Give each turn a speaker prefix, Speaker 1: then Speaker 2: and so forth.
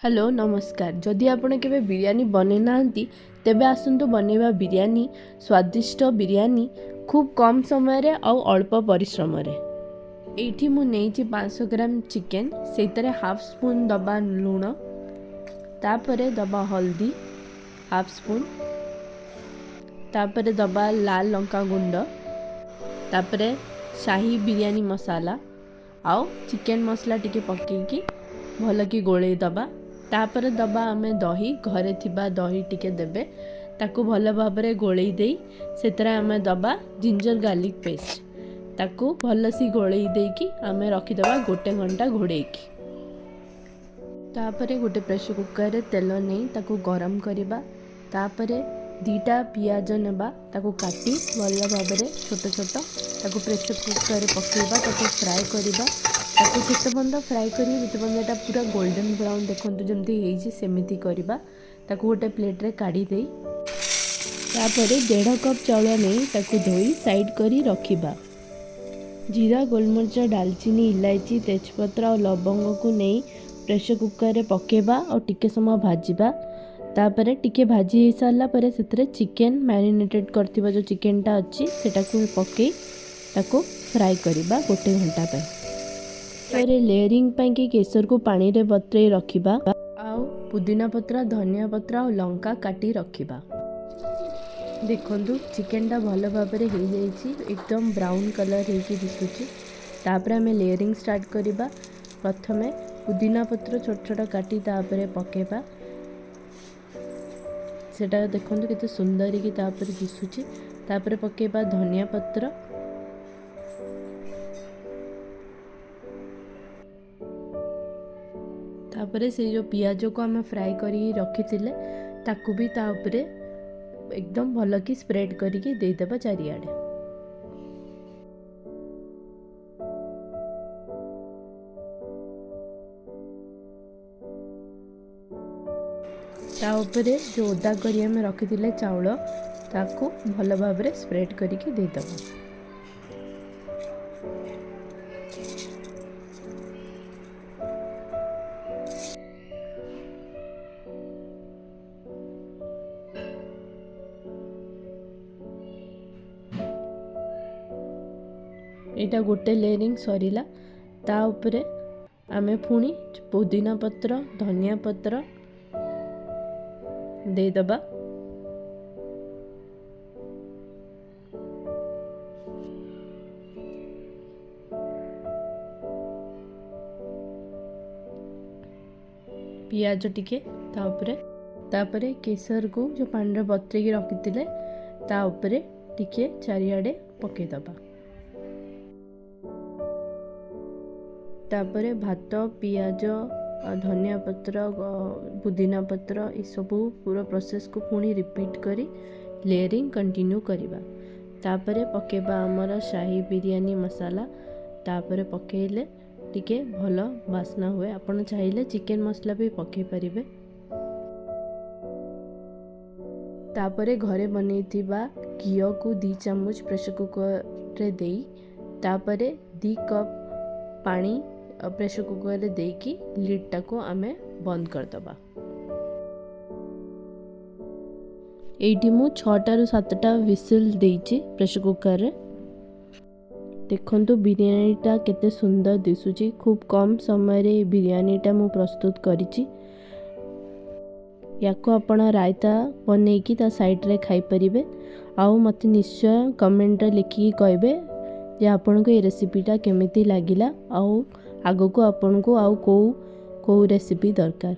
Speaker 1: Hello, ନମସ୍କାର। ଯଦି ଆପଣ କେବେ ବିରିୟାନୀ ବନେଇ ନାହାନ୍ତି, ତେବେ ଆସନ୍ତୁ ବନେଇବା ବିରିୟାନୀ, ସ୍ୱାଦିଷ୍ଟ ବିରିୟାନୀ, ଖୁବ୍ କମ୍ ସମୟରେ ଆଉ ଅଳ୍ପ ପରିଶ୍ରମରେ। ଏଇଠି ମୁଁ ନେଇଛି 500 ଗ୍ରାମ ଚିକେନ୍। ସେଇଥିରେ ହାଫ୍ ସ୍ପୁନ୍ ଦେବା ଲୁଣ, ତାପରେ ଦେବା ହଳଦୀ ହାଫ୍ ସ୍ପୁନ୍, ତାପରେ ଦେବା ଲାଲ ଲଙ୍କା ଗୁଣ୍ଡ, ତାପରେ ସାହି ବିରିୟାନୀ ମସଲା ଆଉ ଚିକେନ୍ ମସଲା ଟିକେ ପକାଇକି ଭଲକି ଗୋଳେଇ ଦେବା। ତାପରେ ଦେବା ଆମେ ଦହି। ଘରେ ଥିବା ଦହି ଟିକେ ଦେବେ। ତାକୁ ଭଲ ଭାବରେ ଗୋଳେଇ ଦେଇ ସେଥିରେ ଆମେ ଦେବା ଜିଞ୍ଜର ଗାର୍ଲିକ୍ ପେଷ୍ଟ। ତାକୁ ଭଲସେ ଗୋଳେଇ ଦେଇକି ଆମେ ରଖିଦେବା ଗୋଟେ ଘଣ୍ଟା ଘୋଡ଼େଇକି। ତାପରେ ଗୋଟେ ପ୍ରେସର କୁକରରେ ତେଲ ନେଇ ତାକୁ ଗରମ କରିବା। ତାପରେ 2ଟା ପିଆଜ ନେବା, ତାକୁ କାଟି ଭଲ ଭାବରେ ଛୋଟ ଛୋଟ, ତାକୁ ପ୍ରେସର କୁକରରେ ପକାଇବା। ତାକୁ ଫ୍ରାଏ କରିବା। ତାକୁ ସେତେ ପର୍ଯ୍ୟନ୍ତ ଫ୍ରାଏ କରିବେ ଯେତେ ପର୍ଯ୍ୟନ୍ତ ଏଇଟା ପୁରା ଗୋଲ୍ଡେନ୍ ବ୍ରାଉନ୍, ଦେଖନ୍ତୁ ଯେମିତି ହେଇଛି ସେମିତି କରିବା। ତାକୁ ଗୋଟେ ପ୍ଲେଟ୍ରେ କାଢ଼ି ଦେଇ ତାପରେ 1.5 କପ୍ ଚାଉଳ ନେଇ ତାକୁ ଧୋଇ ସାଇଡ଼୍ କରି ରଖିବା। ଜିରା, ଗୋଲମରିଚ, ଡାଲଚିନି, ଇଲାଇଚି, ତେଜପତ୍ର ଆଉ ଲବଙ୍ଗକୁ ନେଇ ପ୍ରେସର କୁକରରେ ପକାଇବା ଆଉ ଟିକେ ସମୟ ଭାଜିବା। ତାପରେ ଟିକେ ଭାଜି ହେଇସାରିଲା ପରେ ସେଥିରେ ଚିକେନ୍, ମ୍ୟାରିନେଟେଡ଼ କରିଥିବା ଯେଉଁ ଚିକେନଟା ଅଛି, ସେଟାକୁ ପକାଇ ତାକୁ ଫ୍ରାଏ କରିବା ଗୋଟେ ଘଣ୍ଟା ପାଇଁ। ତାପରେ ଲେୟରିଂ ପାଇଁକି କେଶରକୁ ପାଣିରେ ବତୁରେଇ ରଖିବା ଆଉ ପୁଦିନା ପତ୍ର, ଧନିଆ ପତ୍ର ଆଉ ଲଙ୍କା କାଟି ରଖିବା। ଦେଖନ୍ତୁ, ଚିକେନଟା ଭଲ ଭାବରେ ହେଇଯାଇଛି, ଏକଦମ ବ୍ରାଉନ୍ କଲର୍ ହେଇକି ଦିଶୁଛି। ତାପରେ ଆମେ ଲେୟରିଂ ଷ୍ଟାର୍ଟ କରିବା। ପ୍ରଥମେ ପୁଦିନା ପତ୍ର ଛୋଟ ଛୋଟ କାଟି ତାପରେ ପକାଇବା। ସେଟା ଦେଖନ୍ତୁ କେତେ ସୁନ୍ଦର ହେଇକି ତାପରେ ଦିଶୁଛି। ତାପରେ ପକାଇବା ଧନିଆ ପତ୍ର। ତାପରେ ସେଇ ଯେଉଁ ପିଆଜକୁ ଆମେ ଫ୍ରାଏ କରିକି ରଖିଥିଲେ, ତାକୁ ବି ତା ଉପରେ ଏକଦମ ଭଲକି ସ୍ପ୍ରେଡ୍ କରିକି ଦେଇଦେବା ଚାରିଆଡ଼େ। ତା ଉପରେ ଯେଉଁ ଓଦା କରି ଆମେ ରଖିଥିଲେ ଚାଉଳ, ତାକୁ ଭଲ ଭାବରେ ସ୍ପ୍ରେଡ୍ କରିକି ଦେଇଦେବା। ଏଇଟା ଗୋଟେ ଲେୟରିଂ ସରିଲା। ତା ଉପରେ ଆମେ ପୁଣି ପୁଦିନା ପତ୍ର, ଧନିଆ ପତ୍ର ଦେଇଦେବା। ପିଆଜ ଟିକେ ତା ଉପରେ। ତାପରେ କେଶରକୁ ଯେଉଁ ପାଣିରେ ବତୁରେଇକି ରଖିଥିଲେ, ତା ଉପରେ ଟିକେ ଚାରିଆଡ଼େ ପକାଇଦେବା। ତାପରେ ଭାତ, ପିଆଜ, ଧନିଆ ପତ୍ର, ପୁଦିନା ପତ୍ର, ଏସବୁ ପୁରା ପ୍ରୋସେସ୍କୁ ପୁଣି ରିପିଟ୍ କରି ଲେୟରିଂ କଣ୍ଟିନ୍ୟୁ କରିବା। ତାପରେ ପକାଇବା ଆମର ସାହି ବିରିୟାନୀ ମସଲା। ତାପରେ ପକାଇଲେ ଟିକେ ଭଲ ବାସ୍ନା ହୁଏ। ଆପଣ ଚାହିଁଲେ ଚିକେନ୍ ମସଲା ବି ପକାଇ ପାରିବେ। ତାପରେ ଘରେ ବନେଇଥିବା ଘିଅକୁ 2 ଚାମଚ ପ୍ରେସର କୁକରରେ ଦେଇ, ତାପରେ 2 କପ୍ ପାଣି ପ୍ରେସର କୁକରରେ ଦେଇକି ଲିଡ଼୍ଟାକୁ ଆମେ ବନ୍ଦ କରିଦେବା। ଏଇଠି ମୁଁ 6ଟାରୁ 7ଟା ହ୍ୱିସିଲ୍ ଦେଇଛି ପ୍ରେସର କୁକରରେ। ଦେଖନ୍ତୁ, ବିରିୟାନୀଟା କେତେ ସୁନ୍ଦର ଦିଶୁଛି। ଖୁବ୍ କମ୍ ସମୟରେ ଏ ବିରିୟାନୀଟା ମୁଁ ପ୍ରସ୍ତୁତ କରିଛି। ୟାକୁ ଆପଣ ରାଇତା ବନେଇକି ତା ସାଇଡ଼୍ରେ ଖାଇପାରିବେ। ଆଉ ମୋତେ ନିଶ୍ଚୟ କମେଣ୍ଟରେ ଲେଖିକି କହିବେ ଯେ ଆପଣଙ୍କୁ ଏ ରେସିପିଟା କେମିତି ଲାଗିଲା ଆଉ ଆଗକୁ ଆପଣଙ୍କୁ ଆଉ କେଉଁ କେଉଁ ରେସିପି ଦରକାର।